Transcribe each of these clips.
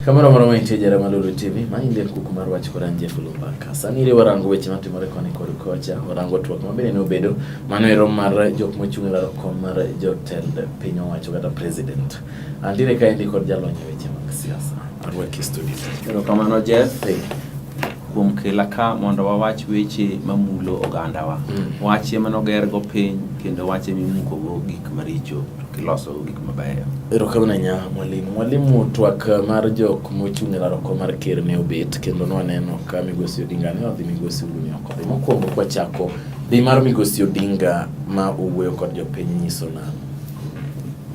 Kamoro amora ma intie jara Malulu TV, ma in kuku mar wach kod an Jeff Lumbaka. Sani ire warango weche matimore koni kod kocha, warango twak ma bende nobedo mano ero mar jok mochung' e laro kom mar jotend piny owacho kata president. Antiere kaendi kod jalony e weche mag siasa. Arwaki e studio. Erokamano Jeff Hey. kuom kela ka mondo wawach weche mamulo ogandawa. Wach ema nogergo piny kendo wach ema imukogo gik maricho to kilosogo gik mabeyo. Erokamano ahinya mwalimu. Mwalimu, twak mar jok mochung' e laro kom mar ker ne obet kendo nwaneno ka Migosi Odinga ne odhi, Migosi Uhuru ne ok odhi. Mokwongo kwachako, dhi mar Migosi Odinga ma owuoyo kod jopiny nyiso nang'o?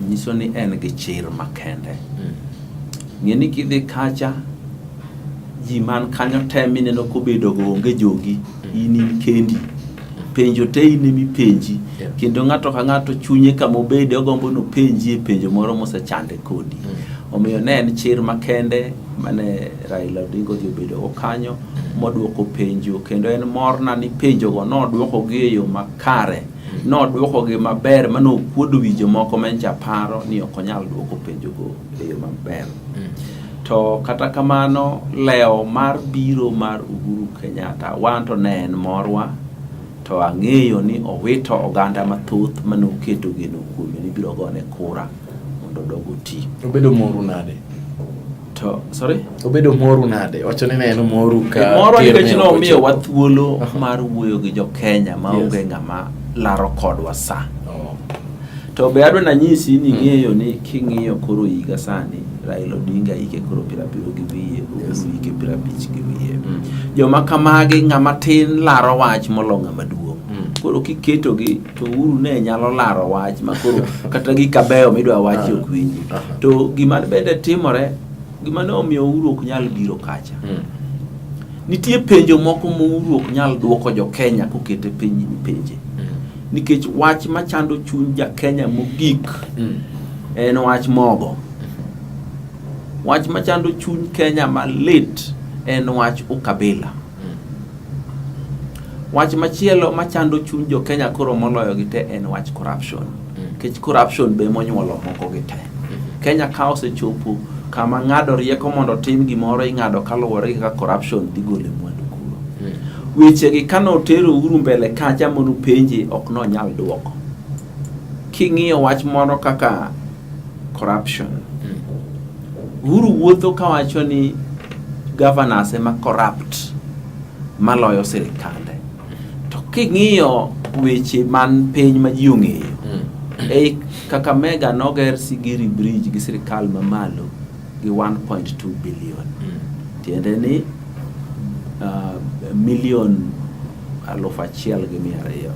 Nyiso ni en gi chir makende. Ng'e ni kidhi kacha ji man kanyo te mineno kobedo go onge jogi, in in kendi. Penjo te in ema ipenji. Kendo ng'ato ka ng'ato chunye kama obede ogombo ni openji e penjo moro mosechande kodi. Omiyo ne en chir makende mane Raila Odinga odhi obedo go kanyo moduoko penjo kendo en morna ni penjogo nodwokogi e yo makare. Nodwokogi maber mane okuodo wi jomoko ma nyocha paro ni ok onyal duoko penjogo e yo maber. To kata kamano lewo mar biro mar Uhuru Kenyatta wan to ne en morwa to ang'eyo ni owito oganda mathoth mane oketo geno kuome ni biro gone kura mondo odog oti. Obedo moru nade? To sorry? Obedo moru nade? Wacho ni ne en moru ka Morwa ker nikech ne ok nomiyowa ochopo. thuolo mar wuoyo gi jo Kenya maonge ng'ama laro kodwa sa. Oh. To be adwa nanyisi ni ng'eyo ni king'iyo koro higa sani Raila Odinga hike koro 70 gi wiye, Uhuru hike 50 gi wiye. Joma kamagi ng'ama tin laro wach molo ng'ama duong'. Koro kiketogi to Uhuru ne nyalo laro wach ma koro kata gik kabeyo midwa wachi ok winji. To gima bende timore, gima ne omiyo Uhuru ok nyal biro kacha. Nitie penjo moko ma Uhuru ok nyal duoko jo Kenya kokete piny ni penje. Nikech wach machando chuny ja Kenya mogik en wach mogo. Wach machando chuny Kenya malit en wach ukabila. Wach machielo machando chuny jo Kenya koro moloyo gi te en wach corruption. Nikech corruption be monyuolo moko gi te. Kenya ka osechopo kama ng'ado rieko mondo otim gimoro ing'ado kaluwore gi kaka corruption dhi gole mwandu kuro. Weche gi kane otero Uhuru mbele kacha mondo penje ok nonyal duoko. King'iyo wach moro kaka corruption. Uhuru wuotho kawacho ni governors ema corrupt maloyo sirikande. To king'iyo weche man piny ma ji ong'eyo, ei Kakamega noger Sigiri Bridge gi sirikal mamalo gi 1.2 billion. Tiende ni milion 1200.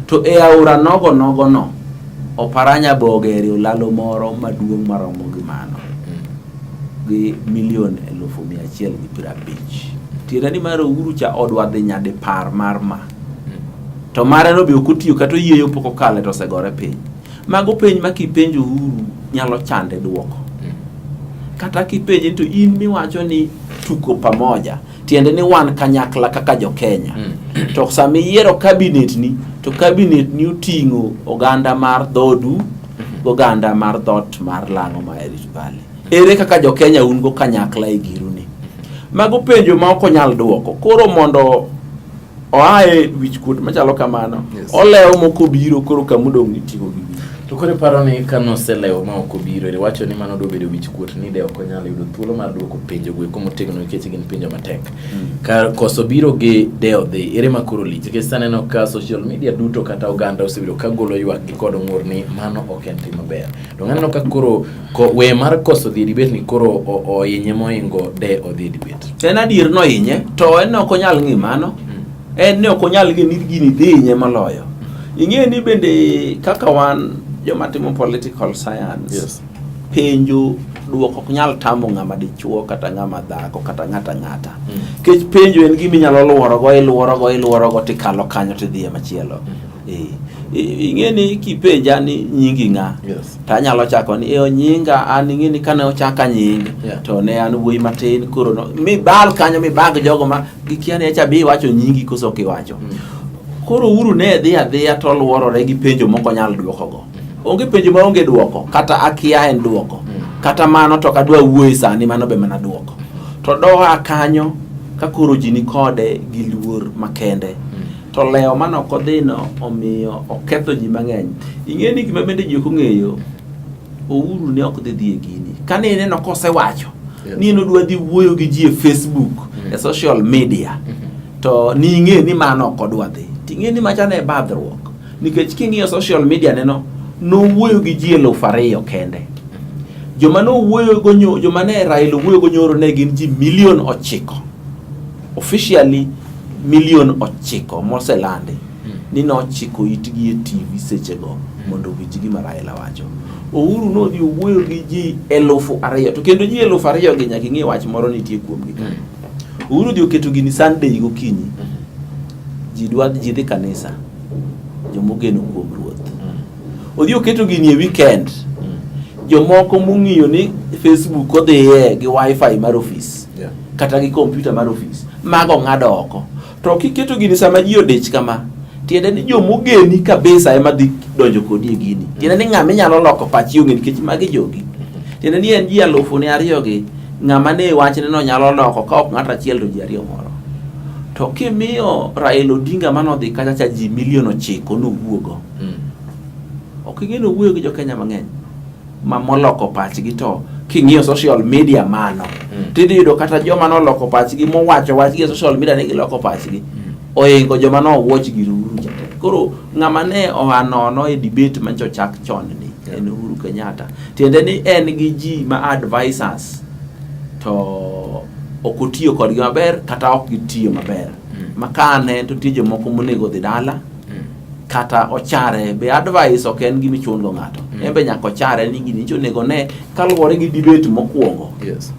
To e aora nogo nogo no, Oparanya be ogerie olalo moro maduong' maromo gi mano gi milion 150,000. Tiende ni mar Uhuru cha odwa dhi nyadipar mar ma. To mare no be ok otiyo kata oyieyo pok okale to osegore piny. Mago penj ma kipenjo Uhuru nyalo chande duoko. Kata kipenje to in miwacho ni tuko pamoja, tiende ni wan kanyakla kaka jo Kenya. To sama iyiero cabinet ni, to cabinet ni oting'o oganda mar dhodu, oganda mar dhoot mar Lang'o ma e Rift Valley. Ere kaka jo Kenya un go kanyakla e giru ni? Mago penjo ma ok onyal duoko. Koro mondo oa e wichkuot machalo kamano, olewo mok obiro koro kamodong' itigo gi wiye. To koro iparo ni ka noselewo ma ok obiro, iwacho ni mano dobedo wichkuot ni de ok onyal yudo thuolo mar duoko penjo go eko motegno nikech gin penjo matek. Kar koso biro gi de odhi, ere ma koro lich? Nikech sani aneno ka social media duto kata oganda osebedo ka golo ywak gi kod ng'ur ni mano ok en tim maber. To aneno ka koro ko, we mar koso dhi e debate ni koro ohinye mohingo de odhi e debate. En adier nohinye, to en ne ok onyal ng'e mano. En ne ok onyal ng'e ni gini dhi hinye moloyo. Ing'e ni bende kaka wan joma timo political science, penjo duoko ok nyal tamo ng'ama dichuo kata ng'ama dhako kata ng'ata ng'ata. Nikech penjo en gima inyalo luorogo, iluorogo, iluorogo tikalo kanyo tidhi e machielo. Ing'e ni kipenja ni nyingi ng'a? To anyalo chako ni e nyinga an ing'e ni kane ochaka nying to ne an wuoyi matin koro no, mi bal kanyo mi bag jogo ma gikia ni acha bi iwacho nyingi koso ok iwacho. Koro Uhuru ne dhi adhiya to luorore gi penjo mok onyal duokogo. Onge penjo ma onge duoko, kata akia en duoko. Kata mano to ok adwa wuoye sani, mano be mana duoko. To doa kanyo ka koro ji ni kode gi luor makende. To lewo mane ok odhino omiyo oketho ji mang'eny. Ing'e ni gima bende ji ok ong'eyo, Uhuru ne ok dhi dhi e gini. Kane ineno kosewacho ni en odwa dhi wuoyo gi ji e Facebook, e social media, to ning'e ni mano ok odwa dhi. Ting'e ni macha ne badhruok. Nikech king'iyo social media neno, nowuoyo gi ji 2000 kende. Joma nowuoyo go nyo, joma ne Raila owuoyo go nyoro ne gin ji 9 milion. Officially 9 milion moselandi ni nochiko itgi e TV sechego mondo owinj gima Raila wacho. Uhuru nodhi owuoyo gi ji 2000 to kendo ji 2000 gi nyaka ing'e wach moro nitie kuomgi ka. Uhuru dhi oketo gini Sunday gokinyi. Ji dwa ji dhi kanisa. Jomogeno kuom Ruoth. Odhi oketo gini e weekend. Jomoko mong'iyo ni Facebook odhiye gi wifi mar ofis kata gi kompyuta mar ofis mago ng'ado oko. To kiketo gini sama ji odich kama, tiende ni jomogeni kabisa ema dhi donjo kodi e gini. Tiende ni ng'ama inyalo loko pachi onge nikech magi jogi. Tiende ni en ji 2,000 gi ng'ama ne wachne no nyalo loko ka ok ng'ato achiel to ji ariyo moro. To kimiyo Raila Odinga manodhi kacha cha ji 9 milion nowuogo. Ok ing'e ni owuoyo gi jo Kenya mang'eny ma moloko pachgi to king'iyo social media mano tidhi yudo kata joma noloko pachgi mowacho wachgi e social media ni giloko pachgi oingo joma nowuoch gi Uhuru cha te. Koro ng'ama ne oa nono e debate mancho chak chon ni en Uhuru Kenyatta. Tiende ni en gi ji ma advisors to ok otiyo kodgi maber kata ok gitiyo maber. Ma ka ane to nitie jomoko monego odhi dala kata ochare be advice ok en gima ichun go ng'ato. En be nyaka ochare ni gini nyicho onego ne kaluwore gi debate mokwongo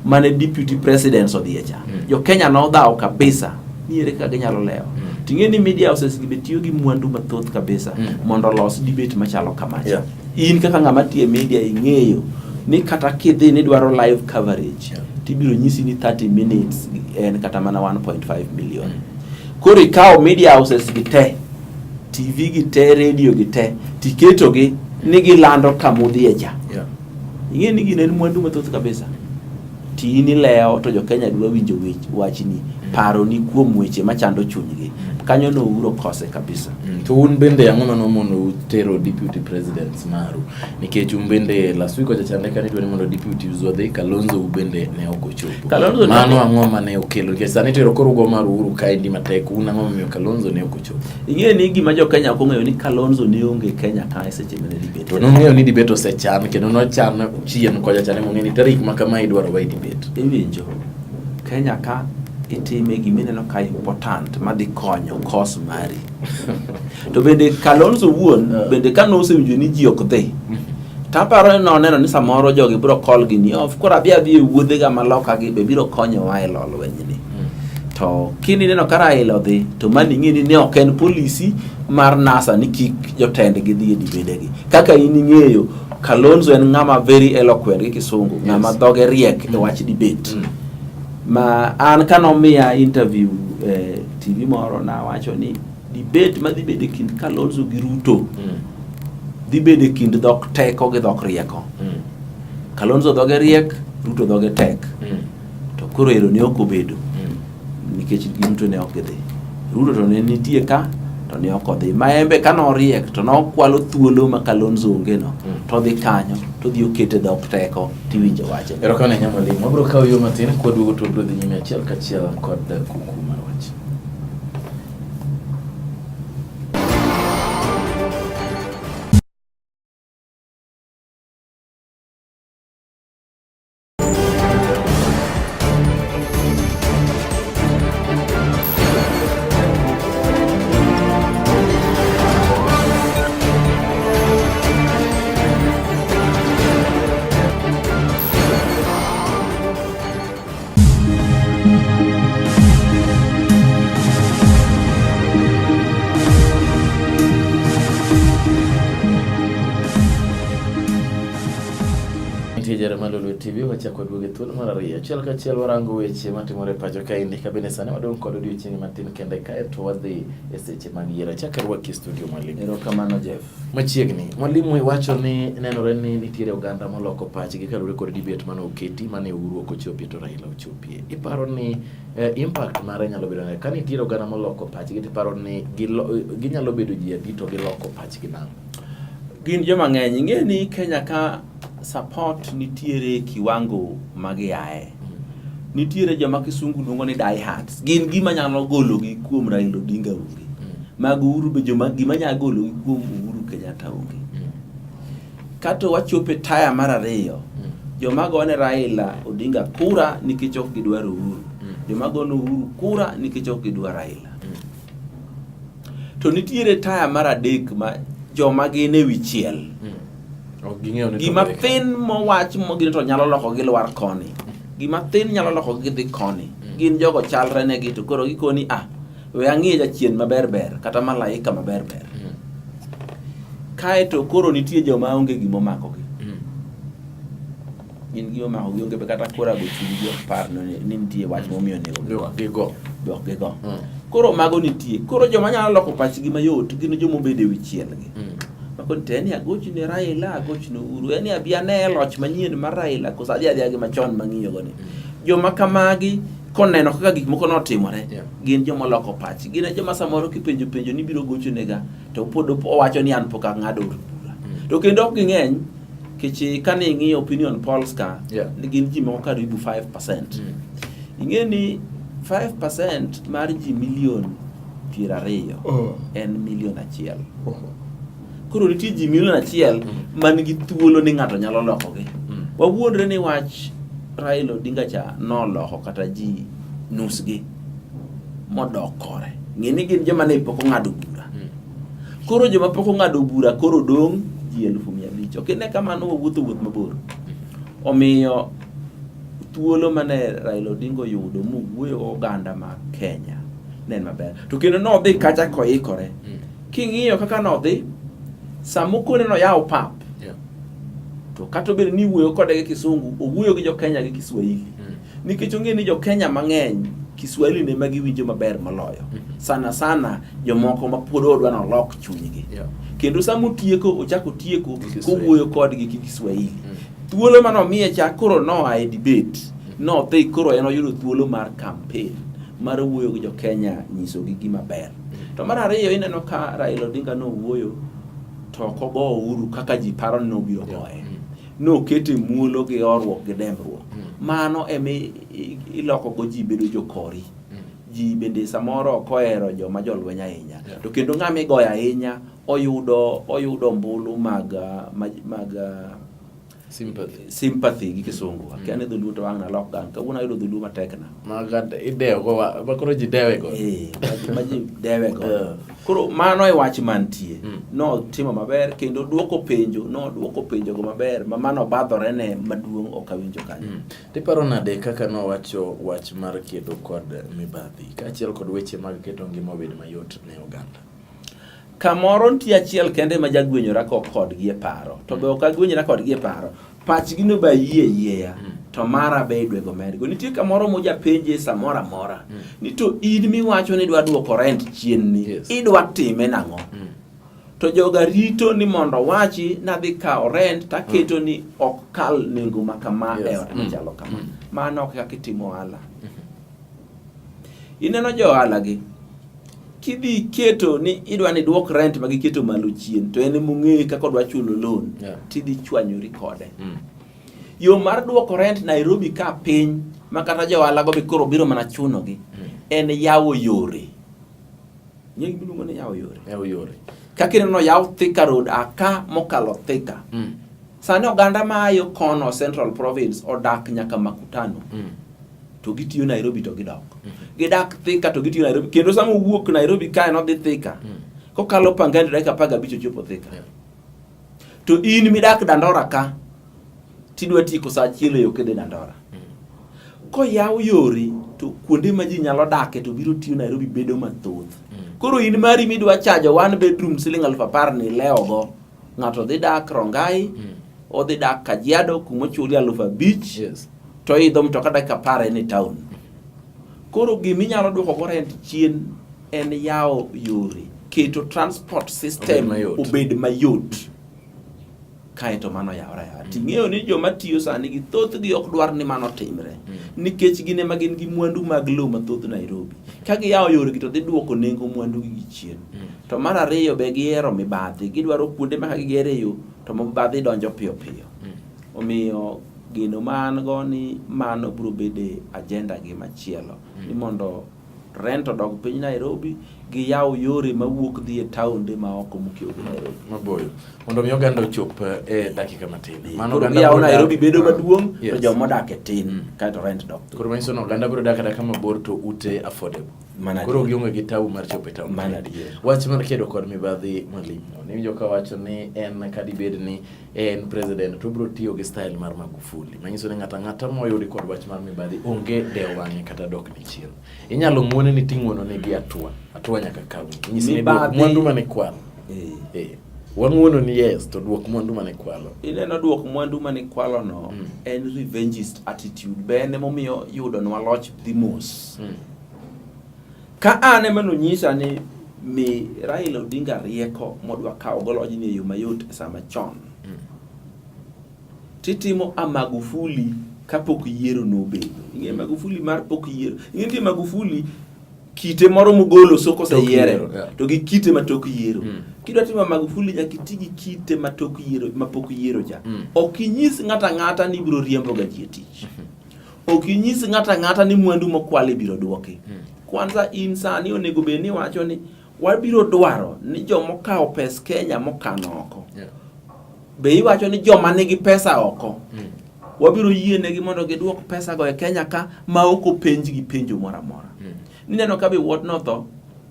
mane deputy presidents odhiye cha. Jo Kenya nodhawo kabisa ni ere kaka ginyalo lewo. Ting'e ni media houses gi be tiyo gi mwandu mathoth kabisa mondo olos debate machalo kamacha. In kaka ng'ama tiyo e media ing'eyo ni kata kidhi ni dwaro live coverage tibiro nyisi ni 30 minutes en kata mana 1.5 million. Koro ikawo media houses gi te, TV gi te, radio gi te, tiketogi ni gilando kamudhiye cha. Ing'e ni gino en mwandu mathoth kabisa. Ti in ilewo to jo Kenya dwa winjo wachni, paroni kuom weche machando chunygi. Kanyo no Uhuru kose kabisa. To un bende ang'o mano mono tero deputy presidents maru nikech un bende last week ocha chande kane idwa ni mondo deputies odhi Kalonzo u bende ne ok ochopo. Kalonzo mano ang'o mane okelo nikech sani tero koro ugo mar Uhuru kaendi matek un ang'o momiyo Kalonzo ne ok ochopo. Ing'e ni gima jo Kenya ok ong'eyo ni Kalonzo ne onge Kenya ka e seche mane debate. To nong'eyo ni debate osechan kendo nochan chien kocha chane mong'e ni tarik ma kama idwaro wa e debate. Iwinjo Kenya ka itime gimineno ka important madhi konyo cause mari. To bende Kalonzo wuon bende ka nosewinjo ni ji ok dhi taparo ni noneno ni samoro jogi biro call gi ni of koro adhi adhi e wuodhega maloka gi be biro konyowa e lo lwenyni. To kini neno ka Raila odhi to mano ing'e ni ne ok en policy mar NASA ni kik jotendgi dhi e dibedegi. Kaka in ing'eyo Kalonzo en ng'ama very eloquent gi kisungu, ng'ama dhoge riek e wach debate. Ma an kanomiya interview e TV moro nawacho ni debate madhi bedo e kind Kalonzo gi Ruto dhi bedo e kind dhok teko gi dhok rieko. Kalonzo dhoge riek, Ruto dhoge tek. To koro ero ne ok obedo nikech giduto ne ok gidhi. Ruto to ne nitie ka to ne ok odhi. Maembe ka noriek to nokwalo thuolo ma Kalonzo onge no to odhi kanyo to odhi okete dhok teko tiwinjo wachne. Erokamano ahinya mwalimu. Wabiro kawo yo matin kwaduogo to wabiro dhi nyime achiel kachiel kod kuku mar wach. jara mar Lolwe TV, wachako waduogo e thuolo mar ariyo. Achiel kachiel warango weche matimore e pacho kaendi ka bende sani wadong' kod odiochieng' matin kende kaeto wadhi e seche mag yiero. Achak arwaki e studio mwalimu. Erokamano Jeff. Machiegni, mwalimu iwacho ni nenore ni nitiere oganda moloko pachgi kaluwore kod debate mane oketi mane Uhuru ok ochopie to Raila ochopie. Iparo ni impact mare nyalo bedo nade? Ka nitiere oganda moloko pachgi to iparo ni ginyalo bedo ji adi to giloko pachgi nang'o? Gin joma ng'eny. Ing'e ni Kenya ka support nitiere kiwango ma giaye. Nitiere joma kisungu luongo ni diehards. Gin gima nyalo gologi kuom Raila Odinga onge. Mag Uhuru be joma gima nyalo gologi kuom Uhuru Kenyatta onge. Kato wachopo e taya mar ariyo, joma gone Raila Odinga kura nikech ok gidwar Uhuru. Joma gone Uhuru kura nikech ok gidwar Raila. To nitiere taya mar adek ma joma gin e wi chiel. Ok ging'eyo ni to Gima Amerika. thin mowach mogin to nyalo loko gilwar koni. Gima thin nyalo loko gidhi koni. Gin jogo chalre negi to koro gikoni ah we ang'iye jachien maber ber kata malaika maber ber. Kae to koro nitie joma onge gima omakogi. Gin gima omakogi onge be kata kora go chunygi ok par ni nitie wach momiyo onego gigo. Gigo. Be ok gigo. Koro mago nitie. Koro joma nyalo loko pachgi mayot gin joma obedo e wi chielgi. Mako ni en agoch ne Raila, agoch ne Uhuru, en abi ane loch manyien mar Raila koso adhi adhiya gi machon mang'iyo go ni. Joma kamagi koneno kaka gik moko notimore, gin joma oloko pachgi. Gin e joma samoro kipenjo penjo ni biro gocho nega to pod owacho ni an pok ang'ado bura. To kendo ok ging'eny nikech kane ing'iyo opinion polls ka ni gin ji moko karibu 5%. Ing'e ni 5% mar ji milion 20 en milion 1. Koro nitie ji milion 1 man gi thuolo ni ng'ato nyalo lokogi. Wawuondre ni wach Raila Odinga cha noloko kata ji nusgi modok kore. Ng'e ni gin joma ne pok ong'ado bura. Koro joma pok ong'ado bura koro dong' ji 500,000. Ok ine kamano wawuotho wuoth mabor. Omiyo thuolo mane Raila Odinga oyudo mowuoyo gi oganda ma Kenya ne en maber. To kendo nodhi kacha koikore. King'iyo kaka nodhi, sama okone noyaw pap, to kata obedo ni iwuoyo kode gi Kisungu, owuoyo gi jo-Kenya gi Kiswahili. Nikech ong'e ni jo-Kenya mang'eny Kiswahili ne ma giwinjo maber moloyo. Sana sana jomoko ma pod odwa nolok chunygi. Kendo sama otieko, ochako otieko kowuoyo kodgi gi Kiswahili. Thuolo mane omiye cha koro noa e debate. Nodhi koro en oyudo thuolo mar campaign mar wuoyo gi jo-Kenya nyisogi gima ber. To mar ariyo ineno ka Raila Odinga nowuoyo to ok ogo Uhuru kaka ji paro ni nobiro goye. Nokete muolo gi horuok gi dembruok. Mano ema iloko go ji bedo jokori. Ji bende samoro ok ohero joma jolweny ahinya. To kendo ng'ama igoyo ahinya oyudo ombulu mag Sympathy. Sympathy gi kisungu. Akia ni dholuo to wang' nalok gang. Kawuono ayudo dholuo matek na. Maga idewo go ma koro ji dewe go. Ma ji dewe go. Koro mano e wach mantie. Notimo maber kendo duoko penjo, noduoko penjo go maber ma mano obadhore ne maduong' ok awinjo kanyo. Tiparo nade kaka nowacho wach mar kedo kod mibadhi kaachiel kod weche mag keto ngima obed mayot ne oganda? Kamoro nitie achiel kende ma jagwenyora kodgi e paro, to be ok agwenyora kodgi e paro. Pachgi no be ayie yieya, to mara be idwego medgo. Nitie kamoro mojapenje samoro amora, ni to in miwacho ni idwa duoko rent chien ni, idwa time nang'o? To joga rito ni mondo owachi nadhi kawo rent taketo ni ok kal nengo ma kama e ot machalo kama. Mano ok kaka itimo ohala. Ineno jo ohala gi, kidhi keto ni idwa ni duok rent ma giketo malo chien to en emong'eyo kaka odwa chulo loan tidhi chwanyori kode. Yo mar duoko rent Nairobi ka piny ma kata jo ohala go be koro biro mana chunogi en yawo yore. Ing'e gima iluongo ni yawo yore? Yawo yore. Kaka ineno yaw Thika Road aka mokalo Thika. Sani oganda ma ayo kono Central Province odak nyaka Makutano. To gitiyo Nairobi to gidok. Gidak Thika to gitiyo Nairobi. Kendo sama owuok Nairobi kae nodhi Thika. Kokalo Pangani dakika 15 ochopo Thika. To in midak Dandora ka, tidwa tieko saa achiel e yo kidhi Dandora. Koyaw yore to kuonde ma ji nyalo dake to biro tiyo Nairobi bedo mathoth. Koro in mari midwa chajo one bedroom siling 10,000 ni ilewogo. Ng'ato dhi dak Rongai, Odhi dak Kajiado kuma ochuli 5,000 Yes. to idho mtoka dakika 10 en e town. Koro gima inyalo duoko go rent chien en yawo yore, keto transport system Obed mayot. obed mayot. Kaeto mano yawore ayawa. Ting'eyo ni joma tiyo sani gi thothgi ok dwar ni mano timre. Nikech gin ema gin gi mwandu mag lowo mathoth Nairobi. Ka giyawo yoregi to dhi duoko nengo mwandu gi chien. To mar ariyo be gihero mibadhi. Gidwaro kuonde ma ka gigere yo to mibadhi donjo piyo piyo. Omiyo geno ma an go ni mano biro bedo e agenda gi machielo. Ni mondo rent odog piny Nairobi, giyaw yore mawuok dhi e taonde ma oko mokiewo gi Nairobi. Maboyo. Mondo mi oganda ochop e dakika matin. Mano Koro oganda giyawo biro dak- Nairobi bedo maduong' to Yes. joma odak e tin kaeto rent dok piny. Koro manyiso ni oganda biro dak adaka mabor to ute affordable. Mana Koro adier. gionge gi tabu mar chopo e town. Mana adier. Wach mar kedo kod mibadhi mwalimu. Niwinjo ka wacho ni en kadibed ni en president to obiro tiyo gi style mar Magufuli. Manyiso ni ng'ato ang'ata moyudi kod wach mar mibadhi onge dewo wang'e kata dok ni chien. Inyalo ng'uone ni ting'uono ni gi hatua. Hatua nyaka kaw. Inyisi ni duok Mibadhi- mwandu mane ikwalo. Eh. Eh. Wang'uono ni yes to duok mwandu mane ikwalo. Ineno duok mwandu mane ikwalono en revengist attitude. Be en emomiyo yudonwa loch dhi mos. Ka an ema nonyisa ni mi Raila Odinga rieko modwa kawo go lojni e yo mayot e sama chon. Titimo a Magufuli kapok yiero nobedo. Ing'e Magufuli mar pok yiero. Ing'e nitie Magufuli kite moro mogolo soko oseyiere yiero, yeah. to gi kite ma tok yiero. Kidwa timo Magufuli nyaka iti gi kite ma tok yiero ma pok yiero cha. Ok inyis ng'ato ang'ata ni ibiro riembo ga ji e tich. Ok inyis ng'ato ang'ata ni mwandu mokwal ibiro duoki. Kwanza in sani onego bed ni iwacho ni wabiro dwaro ni jomokawo pes Kenya mokano oko. Yeah. Be iwacho ni joma nigi pesa oko wabiro yienegi mondo giduok pesa go e Kenya ka ma ok openjgi penjo moro amora. Nineno ka Biwott notho,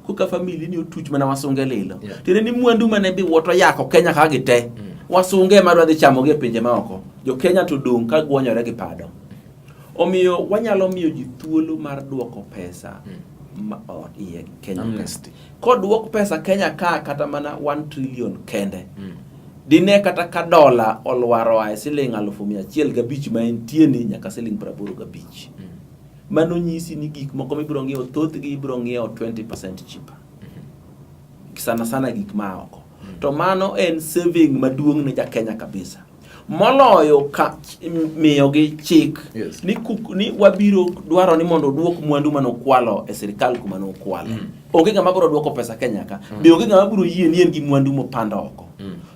koka family ni otuch mana wasunge lilo. Yeah. Tiende ni mwandu mane Biwott oyako Kenya ka gi te, wasunge ema dwa dhi chamogi e pinje maoko. Jo Kenya to dong' ka gwonyore gi pado. Omiyo wanyalo miyo ji thuolo mar duoko pesa ma ot iye Kenya ka. Amnesty. Koduok pesa Kenya ka kata mana 1 trillion kende. Dine kata ka dola olwaro a e siling 105,000 ma entie ni nyaka siling 85. Mano nyisi ni gik moko mibiro ng'iewo thothgi ibiro ng'iewo 20% cheaper. Sana sana gik ma oko. To mano en saving maduong' ne ja Kenya kabisa. Moloyo ka miyogi chik Yes. ni, ni wabiro dwaro ni mondo oduok mwandu mane okwalo e sirikal kuma ne okwale. Onge ng'ama biro duoko pesa Kenya ka. Be onge ng'ama biro yie ni en gi mwandu mopando oko.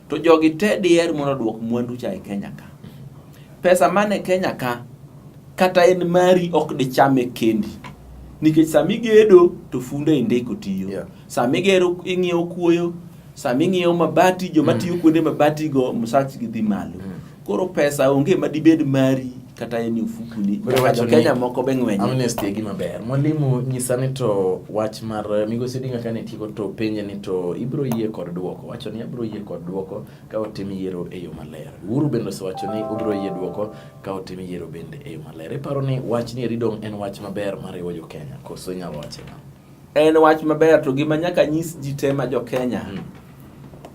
To jogi te diher mondo oduok mwandu cha e Kenya ka. Pesa mane Kenya ka kata en mari ok dichame kendi. Nikech sama igedo to funde indiko tiyo. Yeah. Sama igero ing'iewo kuoyo, sama ing'iewo mabati, joma tiyo kuonde mabati go msachgi dhi malo. Koro pesa onge ma dibed mari kata en e ofukuni. Koro Nyaka iwacho jo Kenya ni moko be ng'wenye. Amnesty e gima ber. Mwalimu nyisa ni to wach mar migosi Odinga kane tieko to penje ni to ibiro yie kod duoko. Wacho ni abiro yie kod duoko ka otim yiero e yo maler. Uhuru bende osewacho ni obiro yie duoko ka otim yiero bende e yo maler. Iparo ni wach ni eri dong' en wach maber mariwo jo Kenya koso inyalo wache nang'o? En wach maber to gima nyaka nyis ji te ma jo Kenya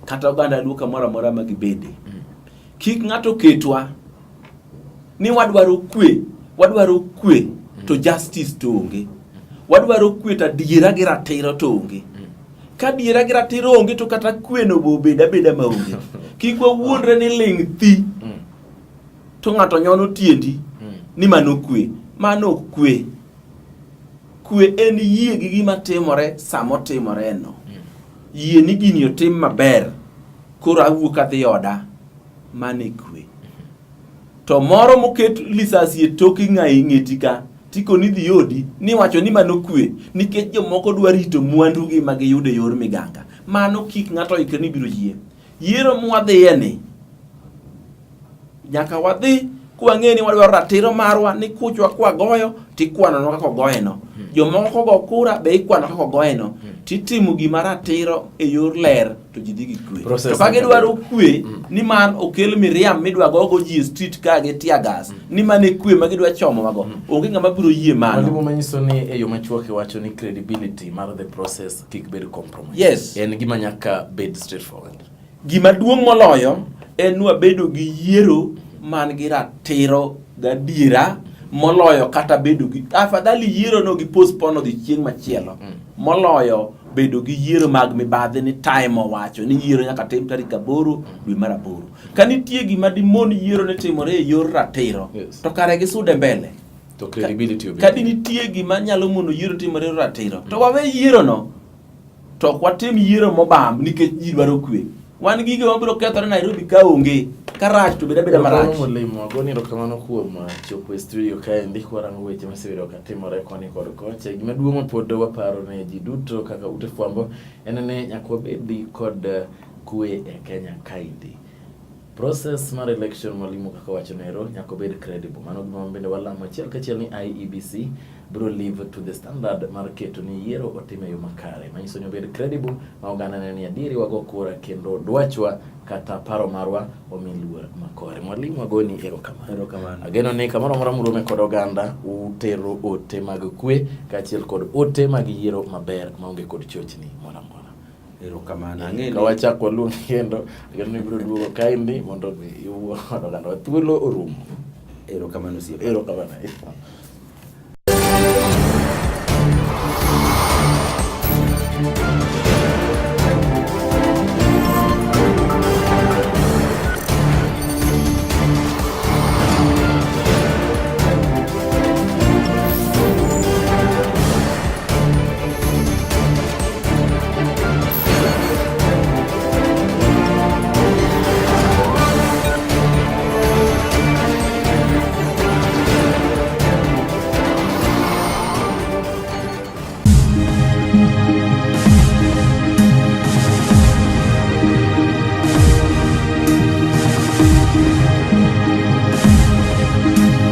kata oganda Luo kamoro amora ma gibede. Kik ng'ato ketwa ni wadwaro kwe, wadwaro kwe to justice to onge. Wadwaro kwe to adiera gi ratiro to onge. Ka adiera gi ratiro onge to kata kwe no be obed abeda maonge. Kik wawuondre ni ling' thi to ng'ato nyono tiendi ni mano kwe. Mano ok kwe. Kwe en yie gi gima timore sama otimore no. Yie ni gini otim maber, koro awuok adhi oda, mano e kwe. To moro moket lisasi e toki ng'ayi ng'eti ka, tikoni dhi odi, niwacho ni mano kwe, nikech jomoko dwa rito mwandugi ma giyudo e yor miganga. Mano kik ng'ato oikre ni biro yie. Yiero mwadhiye ni, nyaka wadhi kwang'e ni wadwaro ratiro marwa ni kuchwa kwagoyo tikwanonwa kaka ogoyeno. Jomoko kogo kura be ikwano kaka ogoyeno. Titimo gima ratiro e yor ler to ji dhi gi kwe. Process To ka nyaka gidwaro bed. kwe nimar okel miriam midwa gogo ji e street ka gi tear gas ni mano e kwe ma gidwa chomowago. Onge ng'ama biro yie mano. Mwalimu manyiso ni e yo machuok iwacho ni credibility mar the process kik bed compromised. Yes. En gima nyaka bed straightforward. Gima duong' moloyo En ni wabedo gi yiero man gi ratiro gadiera moloyo kata bedo gi afadhali yiero no gi postpone odhi chieng' machielo moloyo bedo gi yiero mag mibadhi ni time owacho ni yiero nyaka tim tarik 8 dwe mar 8. Ka nitie gima dimon yiero ni timore e yor ratiro, to kare gisude mbele. To credibility obed. Ka di nitie gima nyalo mono yiero timore e yor ratiro, to wawe yiero no. To ok watim yiero mobam nikech ji dwaro kwe. Wan gige mabiro kethore Nairobi ka onge, ka rach to bed abeda marach. Molimo, agoni erokamano kuom chopo e studio kaendi kwarango weche mosebedo ka timore koni kod kocha. Gima duong' ma pod waparo ne ji duto kaka ute fwambo en ni nyaka wabedi kod kwe e Kenya kaendi. Process mar election mwalimu kaka wacho nero nyaka obed credible. Mano gima bende walamo achiel kachiel ni IEBC biro live to the standard mar keto ni yiero otim e yo makare. Manyiso ni obed credible ma oganda neno ni adieri wago kura kendo dwachwa kata paro marwa omi luor makore. Mwalimu agoni erokamano. Erokamano. Ageno ni kamoro amora murome kod oganda utero ote mag kwe kaachiel kod ote mag yiero maber maonge kod chochni moro amora. Erokamano. Ang'e Ka wachak waluong kendo, ageno ni ibiro duogo kaendi mondo mi iwuo kod oganda. Thuolo orumo. Erokamano osiepa. Erokamano.